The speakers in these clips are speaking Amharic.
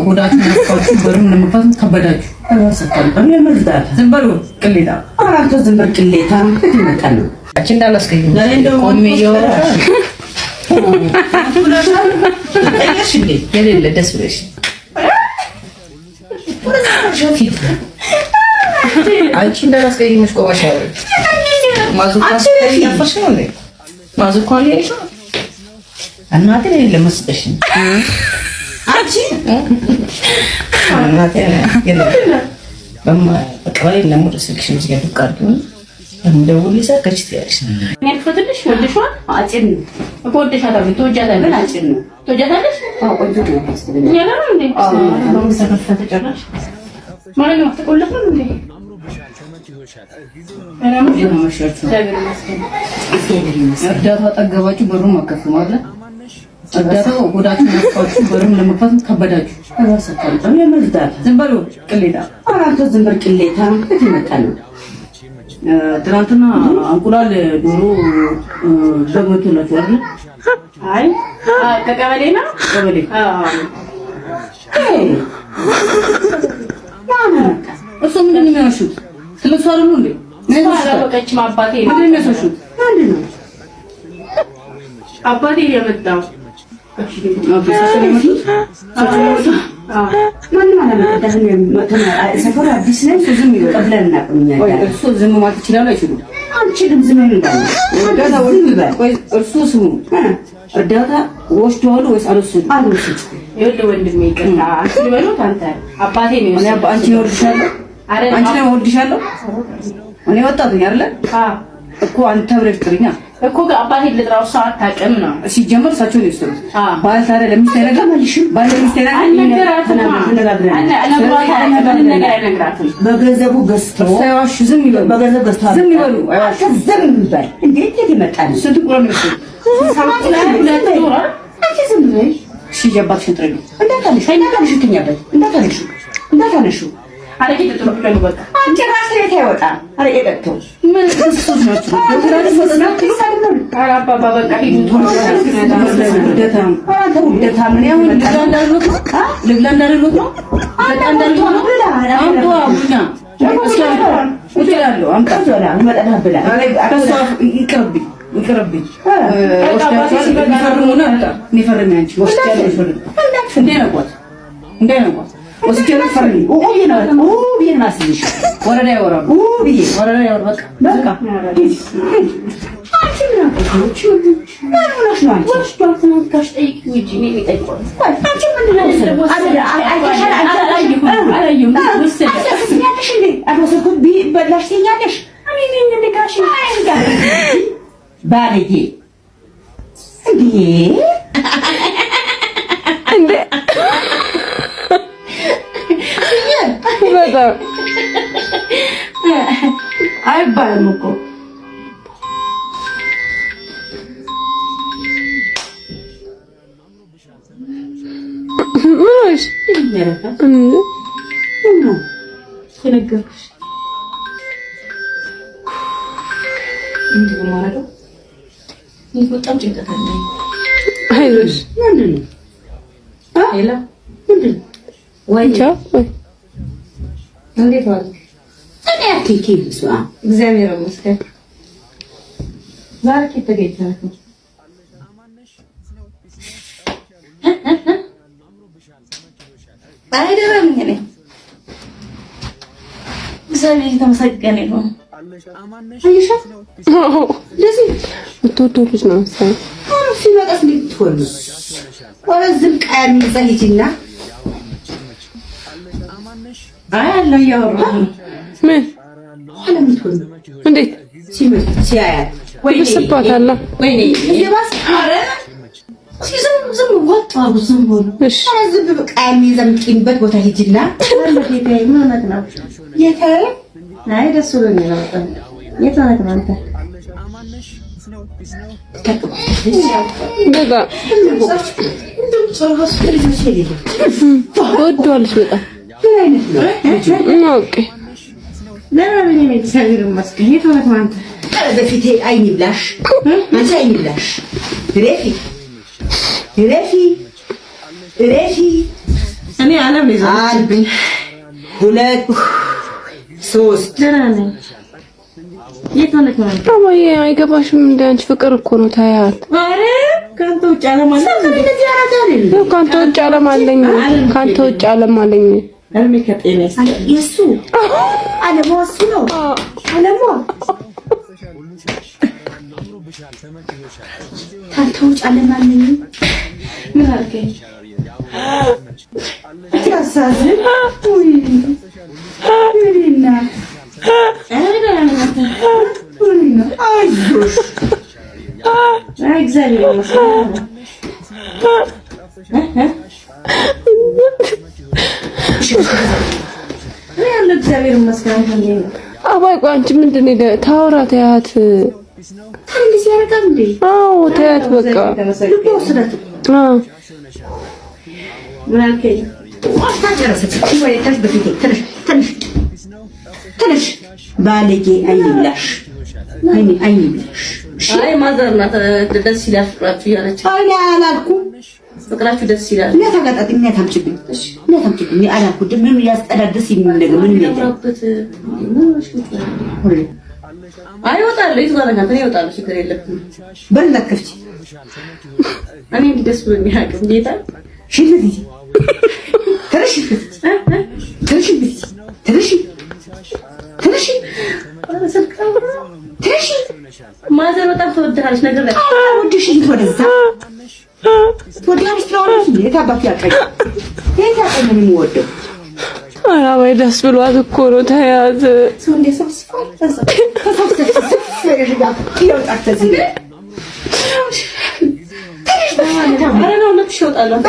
ሆዳችሁ ነፋችሁ፣ በሩን ለመክፈት ከበዳችሁ። ዝም በሉ ቅሌታ፣ ዝም በል ቅሌታ። ነው አንቺ እንዳላስቀይም ቆሜ የሌለ ደስ ብለሽ አንቺ እንዳላስቀይምሽ ቆመሽ ማዙኳ እናቴ ለመስጠሽ አንቺ እናቴ እርዳታ ጠገባችሁ፣ በሩን አከፍም አለ እርዳታው ሆዳችሁ ነፋችሁ፣ በሩን ለመክፈት ከበዳችሁ። ዝም በሉ ቅሌታ፣ ዝም በል ቅሌታ። ትናንትና እንቁላል ዶሮ በግ መቶላችሁ አይደል? አይ ከቀበሌ ነው ቀበሌ። እሱ ምንድን ነው የሚያሹት? ስለሱ አይደሉ እንዴ? አላወቀችም። አባቴ ነው ምንድን ነው የሚያሾሹት? አባቴ የመጣው ማንም አላመጣም። ሰፈሩ አዲስ ነን። ዝም ብለን እናቆኛለን። እርሶ ዝም ማለት ይችላሉ አይችሉም? አንችልም። ዝም ቆይ እርሶ ስሙ፣ እርዳታ ወስደዋል ወይስ አልወሰዱም? አልወሰድኩም። ይኸውልህ ወንድሜ ይቅርታ አንቺ ልበሉት አንተ አባቴ ነው የወሰደው። አንቺ ነው እወድሻለሁ፣ አንቺ ነው እወድሻለሁ። እኔ ወጣት ነኝ አይደለ እኮ አንተ ብለሽ ጥሪኛ እኮ አባቴ ልጥራው፣ እሷ አታውቅም ነው ሲጀመር። እሳቸው ነው የወሰዱት። ባል ታዲያ ለሚስት አይነግርም? ባል ለሚስት አይነግራትም። በገንዘቡ ገዝቶ ሳይዋሹ ዝም ይበሉ። በገንዘብ ገዝቶ ዝም ይበሉ። አይዋሹ ዝም ይበል። እንዴት የት ይመጣል? ስንት እንቁላል ነው የወሰዱት? አንቺ ዝም በይ። እሺ የአባትሽን ጥሪልኝ። እንዳታነሺ፣ እንዳታነሺ፣ ትኛበት፣ እንዳታነሺ፣ እንዳታነሺ አረቄ ጠጥቶ ነው በቃ። አንቺ ራስ ቤት አይወጣም። አረቄ ጠጥቶ ምን እንስሶች ናቸው? ኧረ አባባ በቃ ሂዱ። ልብላ እንዳልሎት ነው። ይቅርብኝ፣ ይቅርብኝ። እንዳይነቋት ወስጄ ነው ፈርሚ ብዬ ነው የማስይዝሽ። ወረዳ ያወራሉ። ብዬ ወረዳ ያወራሉ። በቃ በቃ አንቺ ምን አውቀሽ ነው? ምን ሆነሽ ነው አንቺ? አንቺ ምንድን ነው? አልወሰድኩም እንዴ? አልወሰድኩም በላሽ ትይኛለሽ? ባለጌ እንዴ! እንዴ በጣም አይባልም እኮ ምን ሆነሽ? ነገርኩሽ። ምንድን ነው የማደርገው? በጣም ጭንቀት አለኝ። አይዞሽ። ምንድን ነው? ሌላ ምንድን ነው? ወይ ቻው። ወይ እንዴት ዋልክ? እኔ አትይኪ እሷ እግዚአብሔር ይመስገን። ዛሬ ከየት ተገኝተህ ነው? አይ ደህና ነኝ እኔ እግዚአብሔር የተመሰገነ ይሁን። አየሻት? እንደዚህ የምትወደው ልጅ ነው መሰለኝ። አሁን ሲመጣስ እንዴት ትሆን ነው? ኧረ ዝም ቃል ይዛ ሂጂና አይ አለ እያወራሁ ነው። ምን ኋላ የምትሆን ነው? እንዴት ሲመጣ ሲያያት ይብስባታል። ወይኔ እየባሰ ኧረ ዝም ዝም ወጥ አሉ ዝም ብሎ እሺ ኧረ ዝም ቃል ይዛ የምትቂምበት ቦታ ሂጂና ጌታዬ ምን ሆነህ ነው? ጌታዬ አይ ደስ ብሎኛል በጣም። የት ሆነህ ነው አንተ? በጣም ትወደዋለች በጣም ምን አይነት ነው? okay ደህና ነኝ እኔ እግዚአብሔር ይመስገን። የት ሆነህ ነው አንተ? ኧረ በፊቴ አይን ይብላሽ፣ አንቺ አይን ይብላሽ። ረፊ ረፊ ረፊ እኔ አላ በጣም ነው አንድ ሁለት ሶስት። ደህና ነኝ። የት ሆነህ ነው? አባዬ አይገባሽም። እንደ አንቺ ፍቅር እኮ ነው። ታያት። ኧረ ከአንተ ውጭ ዓለም አለ እንደዚህ ያደርጋል። ከአንተ ውጭ ዓለም አለኝ። ከአንተ ውጭ ዓለም አለኝ። እድሜ ከጤና ይስጥ። የእሱ ዓለሟ እሱ ነው ዓለሟ። ከአንተ ውጭ ዓለም አለኝ። ምን አልከኝ? ሲያሳዝን። ውይ እኔ እናት ኧረ ደህና ነኝ። አንተ? አይዞሽ። አይ እግዚአብሔር ይመስገን። እኔ ያለው እግዚአብሔር ይመስገን። አንተ እንዴት ነህ? አባይ ቆይ አንቺ ምንድን ነው ታውራ ተያት። እንደዚህ ያደርጋል እንዴ? አዎ ተያት በቃ። ልቧ ወሰዳት እኮ። አዎ ምን አልከኝ? ቆርታ ጨረሰች። ወይ ተሽ በፊቴ ተነሽ፣ ተነሽ፣ ተነሽ። ባለጌ አይን ይብላሽ፣ አይን አይን ይብላሽ። አይ ማዘር ናት ደስ ይላል ፍቅራችሁ እያለች። አይ አላልኩም። ፍቅራችሁ ደስ ይላል። እኔ ታጋጣጥ እኔ ታምጭብኝ፣ እኔ ታምጭብኝ አላልኩም። ምንም ያስጠላል ደስ የሚል ነገር ምንም የለም። ያምራበት። አይ እወጣለሁ። የት ጋር ነህ አንተ? እኔ እወጣለሁ፣ ችግር የለም። በር እንዳትከፍቺ። እኔ እንዲህ ደስ ብሎኝ አያውቅም ጌታ። ሽልት ይጂ ተነሽ፣ ተነሽ፣ ተነሽ፣ ተነሽ፣ ተነሽ። ማዘር በጣም ትወድሃለች ነገር ላይ ወድሽ ሂድ ወደዛ ትወድሃለች ትለዋለች። እንዴ የት አባቱ ያቀኝ የት ያቀኝ ነው የምወደው። ኧረ አባዬ ደስ ብሏት እኮ ነው። ተያት። ሰው እንደ ሰብስቧል። ኧረ ነው እውነትሽ እወጣለሁ።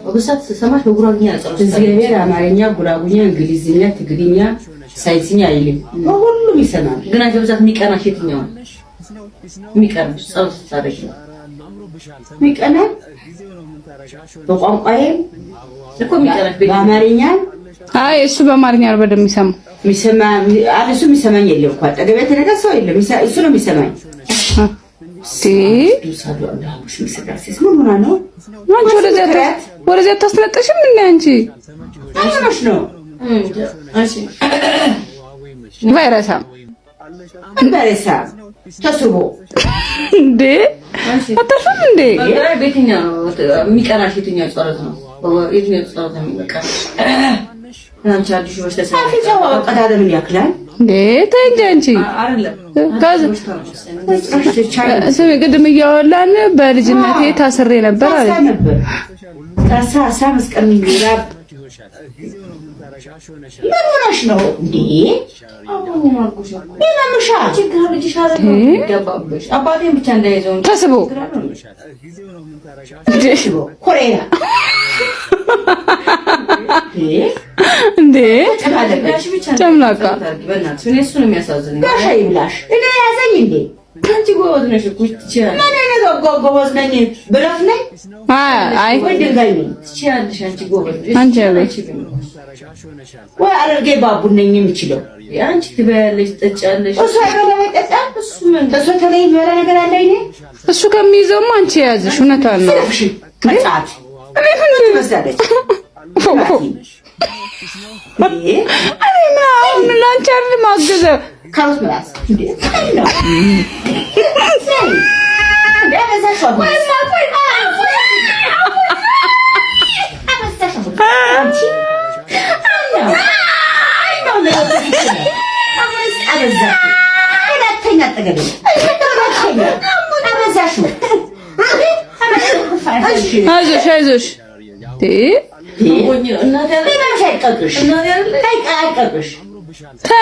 በብዛት ስሰማሽ በጉራግኛ ነው ጸሎት እግዚአብሔር አማርኛ፣ ጉራጉኛ፣ እንግሊዝኛ፣ ትግርኛ፣ ሳይንስኛ አይልም። ሁሉም ይሰማል። ግን አንቺ በብዛት የሚቀናሽ የትኛው ነው? የሚቀናሽ ጸሎት ስታደርጊ የሚቀናል በቋንቋዬም እኮ የሚቀናሽ በአማርኛ። አይ እሱ በአማርኛ ነው በደንብ የሚሰማው። የሚሰማ እሱ የሚሰማኝ የለም እኮ አጠገቤ የተነጋ ሰው የለም። እሱ ነው የሚሰማኝ። ምን ሆና ነው? አንቺ ወደዚያ አታስነጥሽም እንዴ አንቺ? ምን ሆነሽ ነው? ባይረሳም ባይረሳም ተስቦ እንዴ አታርፍም እንዴ? በየትኛው ነው የሚቀናሽ? የትኛው ጸሎት ነው? የትኛው ጸሎት ነው የሚቀናሽ? አንቺ አዲሱ በሽታ አፍንጫው ቀዳዳ ምን ያክላል እንዴ? ተይ እንጂ አንቺ አይደለም። ስሚ፣ ቅድም እያወላን በልጅነቴ ታስሬ ነበር አለ ነበር። ታሳ መስቀል ራብ ምን ሆነሽ ነው እንዴ? ይመምሻ አባቴን ብቻ እንዳይዘው እንጂ ተስቦ ኮሬራ እንዴ ጨምላቃ በእናትሽ እኔ እሱ ነው የሚያሳዝነኝ። ጋሻ ይብላሽ። እኔ ያዘኝ እንዴ? አንቺ ጎበዝ ነሽ እኮ ትችያለሽ። ምን አይነት ጎበዝ ነኝ? ብረት ነኝ አይ ወይ ድንጋይ ነኝ? ትችያለሽ። አንቺ ጎበዝ ነሽ። አንቺ ያለሽ ወይ አለርጌ ባቡን ነኝ የምችለው። አንቺ ትበያለሽ፣ ትጠጫለሽ። እሱ አይበላም አይጠጣም። እሱ ምን እሱ የተለየ የሚበላ ነገር አለ? እኔ እሱ ከሚይዘውማ አንቺ የያዝሽ እውነቷን ነው። ስለፍሽ ቅርጻት ምን ትመስላለች? እኔ ምን አሁን ለአንቺ አይደል ማገዘ ካሮት ምላስ እንዴ ነው እንዴ? አበዛሽው። አበዛሽው። አንቺ ሁለተኛ አጠገቤ ሁለተኛ አበዛሽው። አይዞሽ አይዞሽ ተይ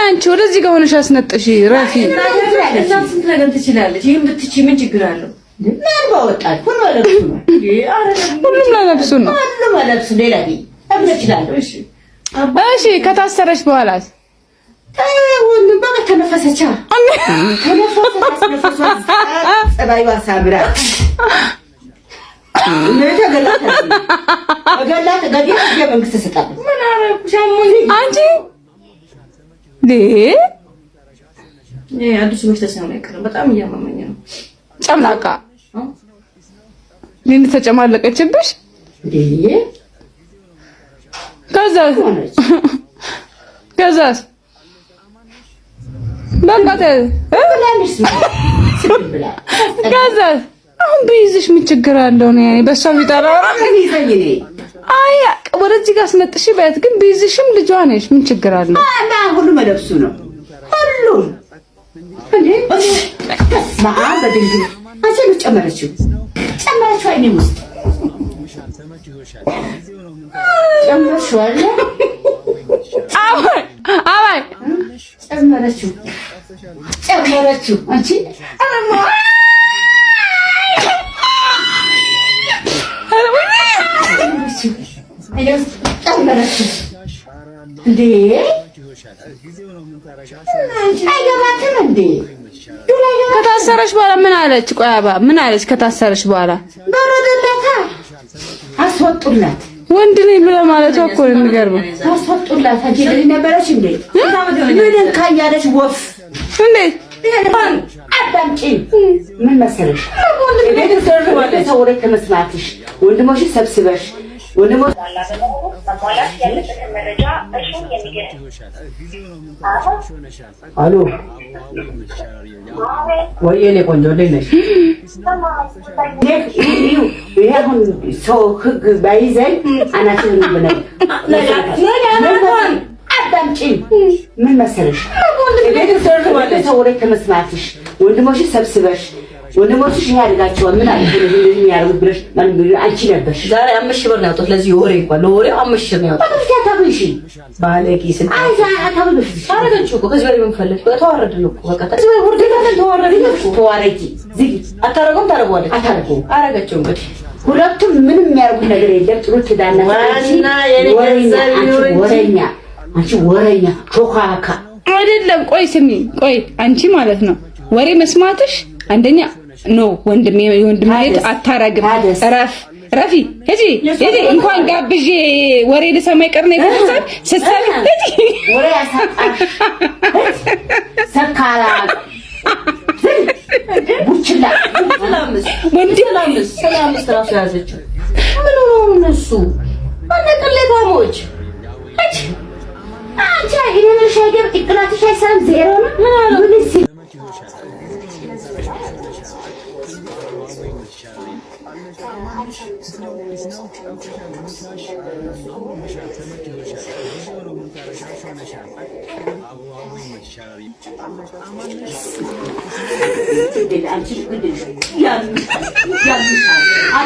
አንቺ ወደዚህ ጋር ሆነሽ አስነጥሺ ረፊ። እናት ስንት ነገር ትችላለች። ይህን ብትችይ ምን ችግር አለው? ምን ባወጣት ሁሉ ለብሱ ነው። ሁሉም ለነፍሱ ነው። ሁሉም ለብሱ ሌላ ምን እችላለሁ? እሺ ከታሰረች በኋላስ? በቃ ተነፈሰቻ ተነፈሰች። ጸባይዋ ሳምራ አንቺ አዲሱ በሽታ ሳይሆን አይቀርም። በጣም እያመመኝ ነው። ጨምላቃ ምን ተጨማለቀችብሽ? ከዛ ከዛስ በቃ ከዛስ አሁን ብይዝሽ ምን ችግር አለው? ነው ያኔ በሷ ቢጠራ አይ ወደዚህ ጋር አስመጥሽ በያት። ግን ብይዝሽም ልጇ ነሽ፣ ምን ችግር አለው? እና ሁሉ መለብሱ ነው ሁሉም እንዴ በስመ አብ በድንግል አንቺ ነው ጨመረችው ጨመረችው አይኔ ውስጥ ጨመረችው አለ አባይ አባይ ጨመረችው ጨመረችው አንቺ ጨመረችው እንዴ አይገባትም እንዴ ከታሰረች በኋላ ምን አለች? ቆይ አባ ምን አለች? ከታሰረች በኋላ በረደላታ አስወጡላት። ወንድ ነኝ ብላ ማለቷ እኮ ነው የሚገርመው። አስወጡላት። አንቺ ልጅ ነበረች እንዴ? ምን እንካ እያለች ወፍ እንዴ አዳምጪ። ምን መሰለሽ ሰው ወሬ ከመስማትሽ ወንድሞሽ ሰብስበሽ ወንድሞሽ አሎ ወይ የኔ ቆንጆ እንዴት ነሽ? ይሄ አሁን ሰው ህግ ባይዘኝ አናትህን ብነግርህ አዳምጪ። ምን መሰለሽ ሰው ወሬ ከመስማትሽ ወንድሞሽ ሰብስበሽ ወንድሞችሽ ይሄ አድርጋቸዋል ምን አለ እንደዚህ የሚያደርጉት ብለሽ አንቺ ነበርሽ። ዛሬ 5,000 ብር ነው ያወጡት ለዚህ ወሬ እንኳን ለወሬው 5,000 ብር ነው ያወጡት። ባለጌ ስንት አረገችው እኮ ከዚህ በላይ ምን ፈለግሽ? በቃ ተዋረድን እኮ በቃ ከዚህ በላይ ውርደት አለ። ተዋረድን እኮ ተዋረጂ። ዝጊ። አታረገውም፣ ታረገዋለች። አታረገውም። አረገችው እንግዲህ ሁለቱም ምንም የሚያደርጉት ነገር የለም። ጥሩ ትዳር ዋና የኔ ገንዘብ ይሁን እንጂ ወሬኛ፣ አንቺ ወሬኛ ሾካካ አይደለም። ቆይ ስሚ፣ ቆይ አንቺ ማለት ነው ወሬ መስማትሽ አንደኛ no ወንድሜ የወንድሜ ቤት አታረግም። ረፍ ረፊ ሂጂ ሂጂ። እንኳን ጋብዤ ወሬ ልሰማ ይቀር ነው የቤተሰብ ስትሰሚ ሂጂ ወሬ ያሳጣሽ ሰካራ ቡችላ ወንድም ሰላምስ ራሱ ያዘችው ምን ሆነው እነሱ ቅሌታሞች አንቺ ይሄንን ሻይገብ ጭንቅላትሽ አይሰራም። ዜሮ ነው። ምን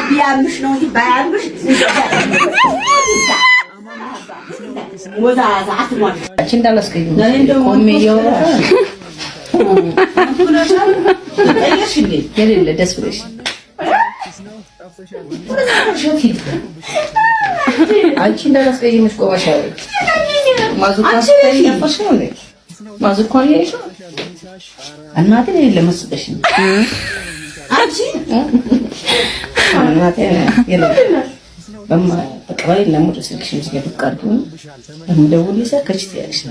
ቢያምሽ ነው እንጂ ባያምሽ አንቺ እንዳላስቀይም ቆሜ እያወራሽ የሌለ ደስ ብሎሽ አንቺ እንዳላስቀይምሽ ቆመሻል። ማዙኳን እያየሽ ነው። እናቴን የሌለ መስጠሽ ነው። አንቺ እናቴን የሌለ በቀባሪ ለሙድ ስልክሽን እዚህ ጋር ዱቅ አድርጊው። በምደውልልሽ ሰዓት ከች ትያለሽ።